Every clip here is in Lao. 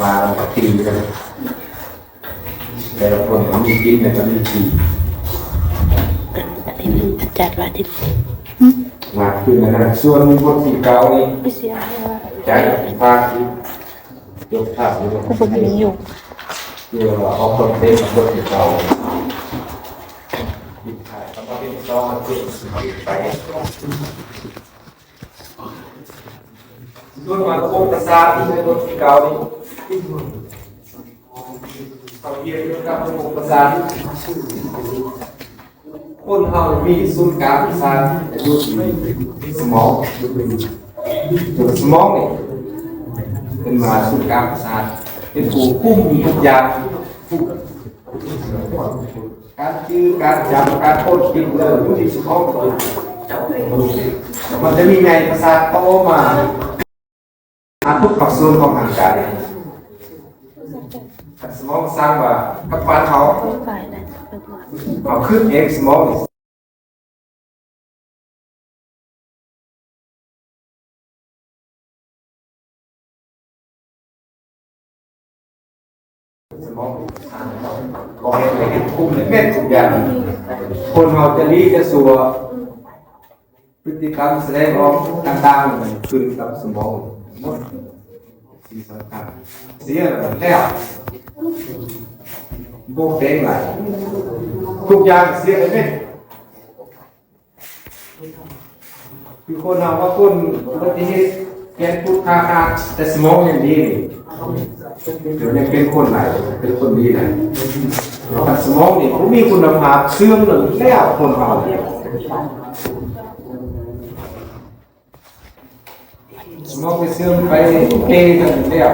ວ່າກັນ ແຕ່ລະຄົນກໍມີກິນ ແລ້ວກໍມີຂີ່ ອັນນີ້ມັນຈັດວ່າທີ່ ມາຄືນນັ້ນ ສ່ວນບົດທີເກົ້ານີ້ ໄປເສຍໃຫ້ວ່າ ຈາກພາກທີ່ ຍົກພາບຢູ່ ກໍບໍ່ມີຢູ່ ເພື່ອອອກຄອນເທັນບົດທີເກົ້າ ມີຖ່າຍຄຳວ່າເປັນຊອງ ເປັນໄປ ສ່ວນມາລະບົບປະສາດທີ່ໃນບົດທີເກົ້ານີ້ ເຮົາຮຽນກ່ຽວກັບລະບົບປະສາດ ຄົນເຮົາມີສູນກາງປະສາດຢູ່ທີ່ສະໝອງ ສະໝອງນີ້ເປັນວ່າສູນກາງປະສາດ ເປັນຜູ້ຄຸມທຸກຢ່າງ ການຈື່ ການຈຳ ການຄົ້ນຄິດເລື່ອງຢູ່ທີ່ສະໝອງ ມັນຈະມີໃຍປະສາດຕໍ່ມາ ຫາທຸກພາກສ່ວນຂອງຮ່າງກາຍ ສະໝອງສັ່ງວ່າກັບບ້ານເຮົາ ເຮົາຄິດເອງ ສະໝອງ ສະໝອງ ບອກໃຫ້ເຮັດຄຸມເຮັດເມັດທຸກຢ່າງ ຄົນເຮົາຈະດີຈະຊົ່ວ ພຶດຕິກຳສະແດງອອກຕ່າງໆ ມັນຂຶ້ນກັບສະໝອງໝົດ ສິ່ງສຳຄັນ ເສຍແລ້ວ ບໍ່ແປງຫຼາຍ ທຸກຢ່າງເສຍໄປເໝິດ. ຄືຄົນເຮົາວ່າຄົນອຸບັດຕິເຫດ ແຂນພຸດຂາຂາດ ແຕ່ສະໝອງຍັງດີນີ້ ດຽວນີ້ເປັນຄົນຫຼາຍ ເປັນຄົນດີຫຼາຍ ຄັນສະໝອງນີ້ບໍ່ມີຄຸນນະພາບ ເສື່ອມແລ້ວ ແລ້ວຄົນເຮົາ ສະໝອງໄປເສື່ອມໄປເກກັນແລ້ວ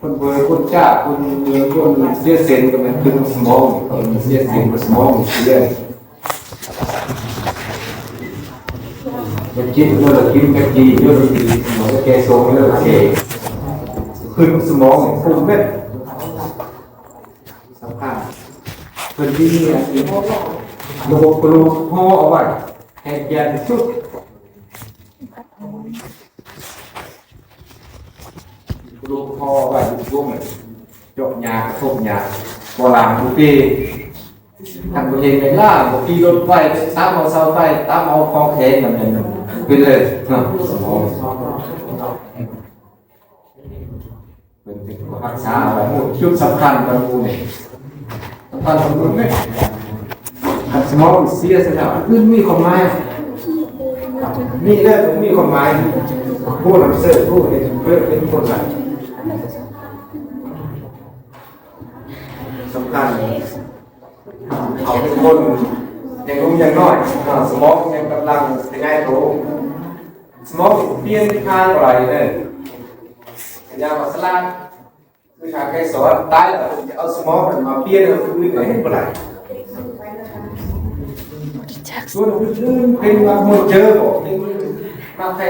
ຄົນເບີ ຄົນຈ້າ ຄົນເມືອງ ຄົນເສຍເສັ້ນກໍແມ່ນເປັນສະໝອງ ຄົນເສຍເສັ້ນກໍສະໝອງເສຍ ໄປກິນ ເອີ ກິນໄປກີ ເອີ ສະໝອງແກ່ຊົງ ເອີ ເສຍ ຂຶ້ນສະໝອງ ຂຶ້ນເມັດ ສຳຄັນ ເພິ່ນມີອັນນີ້ ລະບົບກະດູກຫໍ່ເອົາໄວ້ ໃຫ້ແກ່ນທີ່ສຸດ ກະດູກຫໍ່ໄວ້ຢູ່ໂຮງ ຈົກຫຍ້າ ກະທົບຫຍ້າ ບໍ່ລ້າງບໍ່ຕີ ຄັນບໍ່ເຮັດແມ່ນລ້າງ ບໍ່ຂີ່ລົດໄຟ ຕຳເອົາເສົາໄຟ ຕຳເອົາຂອງແຂງ ນັ້ນແມ່ນເປັນເລີຍເນາະ ສະໝອງ ເພິ່ນເປັນຜູ້ຮັກສາເອົາໄວ້ ຈຸດສຳຄັນຂອງໝູ່ນີ້ ສຳຄັນຂອງໝູ່ນີ້ ຄັນສະໝອງເສຍຊະແລ້ວ ອື່ນມີຄວາມໝາຍ ມີແລ້ວບໍ່ມີຄວາມໝາຍ ຜູ້ນຳເສີດ ຜູ້ເຮັດເພິ່ນເປັນຄົນຫຼາຍ ສຳຄັນ ເຂົາເປັນຄົນຍັງໜຸ່ມຍັງນ້ອຍ ສະໝອງຍັງກຳລັງຂະຫຍາຍໂຕ ສະໝອງປ່ຽນທາງບໍ່ໄດ້ເດີ ກະຢ່າວ່າສະຫຼາດ ຄືທາງໄກສອນ ຕາຍແລ້ວເພິ່ນຈະເອົາສະໝອງນັ້ນມາປ່ຽນໃຫ້ຄົນອື່ນກໍເຮັດບໍ່ໄດ້ ສ່ວນອື່ນໆ ເປັນມາກມົນເຈີບໍ່ ເປັນມາກໄຂ່